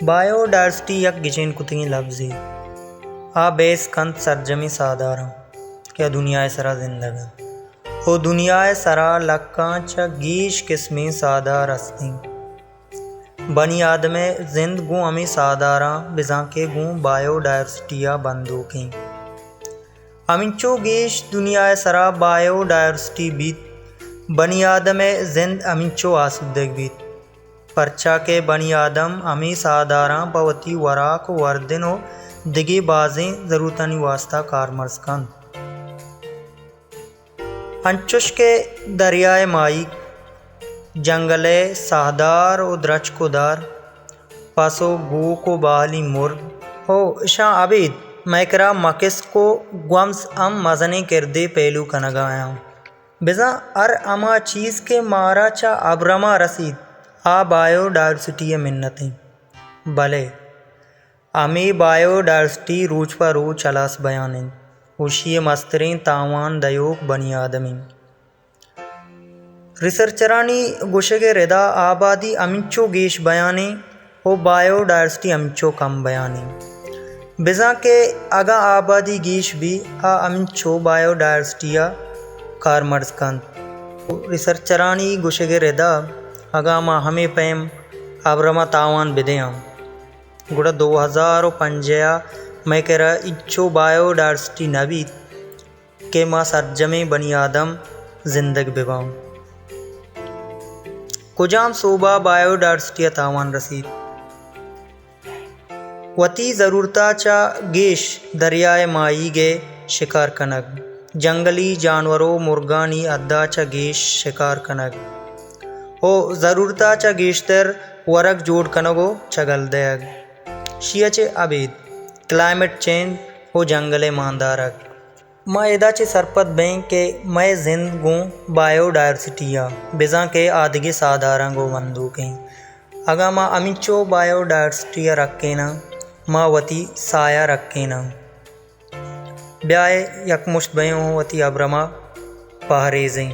Bio diversity یک گچین کتگیں لبزے۔ آ بحث کنت سرجمیں ساہداراں کہ آ دنیا ءِ سرا زندگ انت۔ او دنیا ءِ سرا لکاں چہ گیش قسمیں ساہدار است انت۔ بنی آدم ءِ زند گوں ہمے ساہداراں بزاں کہ گوں بائیو ڈائیورسٹی ءَ بندوک انت۔ ہمینچو گیش دنیا ءِ سرا بائیو ڈائیورسٹی بیت، بنی آدم ءِ زند ہمینچو آسودگ بیت، پرچا کہ بنی آدم ہمے ساہداراں پہ وتی وراک ءُ وردن ءُ دگہ بازیں ضرورتانی واستا کارمرز کنت۔ انچوش کہ دریائے ماہیگ، جنگل ءِ ساہدار ءُ درچک ءُ دار، پس ءُ گوک ءُ بالی مرگ ءُ اشاں ابید مئے کرا مکسک ءُ گومز ہم مزنیں کردے پیلو کنگ ءَ آں۔ بزاں ہر ہما چیز کہ مارا چہ ابرم ءَ رسیت، آ بائیو ڈائیورسٹی ءِ منت انت۔ بلے ہمے بائیو ڈائیورسٹی روچ پہ روچ ہلاس بیان انت۔ اشی ءِ مستریں تاوان دئیوک بنی آدم انت۔ ریسرچرانی گوشگ ءِ ردا آبادی ہمینچو گیش بیان انت ءُ بائیو ڈائیورسٹی ہمینچو کم بیان انت۔ بزاں کہ اگاں آبادی گیش بی، آ ہمینچو بائیو ڈائیورسٹی ءَ کارمرز کنت۔ ریسرچرانی گوشگ ءِ ردا اگاں ما ہمے پیم ابرم ءَ تاوان بدیاں، گڑا دو ہزار ءُ پنجاہ ءَ مئے کرا انچو بائیو ڈائیورسٹی نہ بیت کہ ما سرجمیں بنی آدم زندگ بہ باں۔ کجام سوب ءَ بائیو ڈائیورسٹی ءَ تاوان رسیت؟ وتی ضرورت ءَ چہ گیش دریائے ماہیگ ءِ شکار کنگ، جنگلی جانور ءُ مرگانی حد ءَ چہ گیش شکار کنگ ءُ ضرورت ءَ چہ گیشتر ورگ جوڑ کنگ ءُ چگل دئیگ۔ شی ءَ چہ ابید کلائمیٹ چینج ءُ جنگل ءِ ماندارگ۔ ما ادا چہ سرپد بئیں کہ مئے زند گوں بائیو ڈائیورسٹی ءَ بزاں کہ آدگہ ساہداراں گوں بندوک ایں۔ اگاں ما ہمینچو بائیو ڈائیورسٹی ءَ رکیناں، ما وتی ساہ ءَ رکیناں۔ بیائے یکمشت بئیں ءُ وتی ابرم ءَ پہریزیں۔